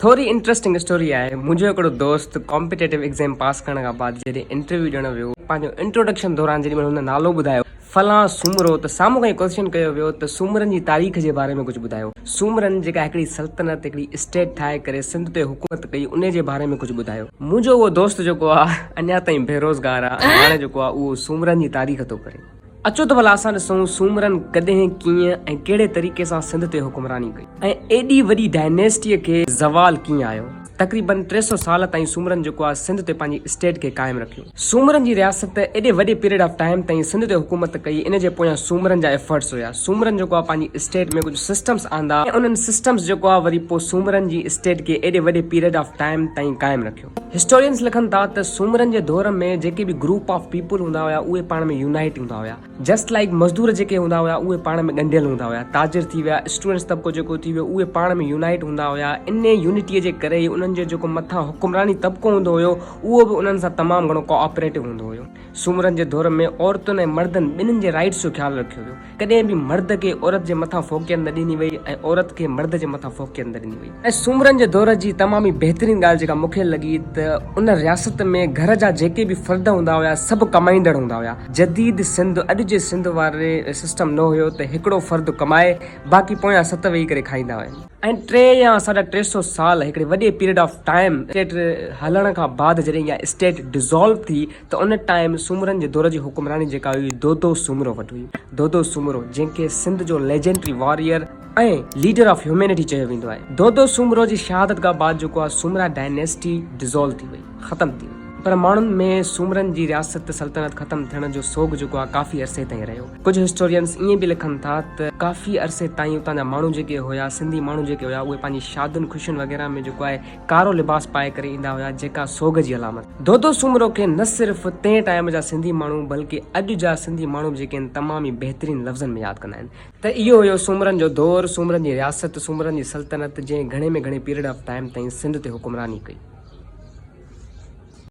ٿوري interesting story آهي منهنجو هڪڙو دوست ڪامپيٽيٽو ايگزام پاس ڪرڻ کان بعد جڏهن انٽرويو ڏيڻ ويو پنهنجو انٽروڊڪشن دوران جيڏي مهل هن نالو ٻڌايو فلان سومرو ته سامهون کان ڪوئسچن ڪيو ويو ته سومرن جي تاريخ جي باري ۾ ڪجهه ٻڌايو سومرن جيڪا هڪڙي سلطنت هڪڙي اسٽيٽ ٺاهي ڪري سنڌ تي حڪومت ڪئي انهي جي باري ۾ ڪجهه ٻڌايو منهنجو اهو دوست جيڪو آهي اڃا تائين بيروزگار آهي ۽ هاڻي جيڪو آهي اهو سومرن جي تاريخ ٿو ڪري. اچو ته ڀلا اسان ڏسون سومرن ڪڏهن، ڪيئن ۽ ڪهڙي طريقي سان سنڌ تي حڪمراني ڪئي ۽ ايڏي وڏي ڊائنيسٽيء کي زوال ڪيئن آيو. تقريبن 300 سال تائين سومرن جيڪو آهي سنڌ تي پنهنجي اسٽيٽ کي قائم رکيو. سومرن جي رياست ايڏي وڏي پيريڊ آف ٽائيم تائين سنڌ تي حڪومت ڪئي ان جي پويان سومرن جا ايفرٽس هيا. سومرن جيڪو آهي پنهنجي اسٽيٽ ۾ ڪجهه سسٽمس آندا ۽ انهن سسٽمس جيڪو آهي وري پوء سومرن جي اسٽيٽ کي ايڏي وڏي پيريڊ آف ٽائيم تائين قائم رکيو. هسٽورينس لکن ٿا ته سومرن جي دور ۾ جيڪي به گروپ آف پيپل هوندا هيا اهي پاڻ ۾ يونائيٽ هوندا هيا جسٽ لائيڪ مزدور جيڪي هوندا هيا اهي پاڻ ۾ ڳنڍيل هوندا هيا تاجر ٿي ويا اسٽوڊنٽس طبقو جيڪو ٿي ويو اهي پاڻ ۾ يونائيٽ هوندا هيا انهي يونٽي جي ڪري ئي انهن جو جيڪو مٿان حڪمراني طبقو هوندو هيو اهو به انهن سان تمام گهڻو ڪوآپريٽو هوندو هيو سومرن جي دور ۾ عورتن ۽ مردن ٻنهين جي رائيٽس جو خيال رکيو ويو ڪڏهن به مرد کي عورت جي مٿان فوقيت نه ڏني وئي ۽ عورت کي مرد جي مٿان فوقيت نه ڏني وئي ۽ سومرن جي دور جي تمام ئي بهترين ڳالهه جيڪا مون کي لڳي ته ان رياست ۾ گهر جا جيڪي به فرد هوندا هيا سڀ ڪمائيندڙ هوندا هيا جديد سنڌ اڄ جي سنڌ واري سسٽم نه هيو ته هڪڙو فرد ڪمائي باقي پويان ست ويهي ڪري کائيندا هيا. ۽ ٽي يا ساڍا ٽي سو سال هڪڙي وڏي پيريڊ آف ٽائيم اسٽيٽ هلڻ کان بعد جڏهن اها اسٽيٽ ڊزالو ٿي ته ان ٽائيم سومرن جي دور جي حڪمراني جيڪا هئي دودو سومرو وٽ هئي. دودو سومرو جنهن کي سنڌ جو legendary warrior ۽ leader of humanity چيو ويندو آهي. دودو سومرو جي شهادت کان بعد جيڪو آهي سومرا ڊائنيسٽي ڊزالو ٿي وئي ختم ٿي وئي. پر ماڻهن ۾ سومرن جي رياست سلطنت ختم ٿيڻ جو سوڳ جيڪو آهي ڪافي عرصي تائين رهيو. ڪجهه هسٽورينس ائين به لکن ٿا ته ڪافي عرصي تائين اتان جا ماڻهو جيڪي هيا سنڌي ماڻهو جيڪي هيا اهي پنهنجي شادين خوشين وغيره ۾ جيڪو آهي ڪارو لباس پائي ڪري ايندا هيا جيڪا سوڳ جي علامت. دودو سومرو کي نه صرف تنهن ٽائيم جا سنڌي ماڻهو بلڪه اڄ جا سنڌي ماڻهو به جيڪي آهن تمام ئي بهترين لفظن ۾ ياد ڪندا آهن. ته اهو هيو سومرن جو دور، سومرن جي رياست، سومرن جي سلطنت جنهن گهڻي ۾ گهڻي پيريڊ آف ٽائيم تائين سنڌ تي حڪمراني ڪئي.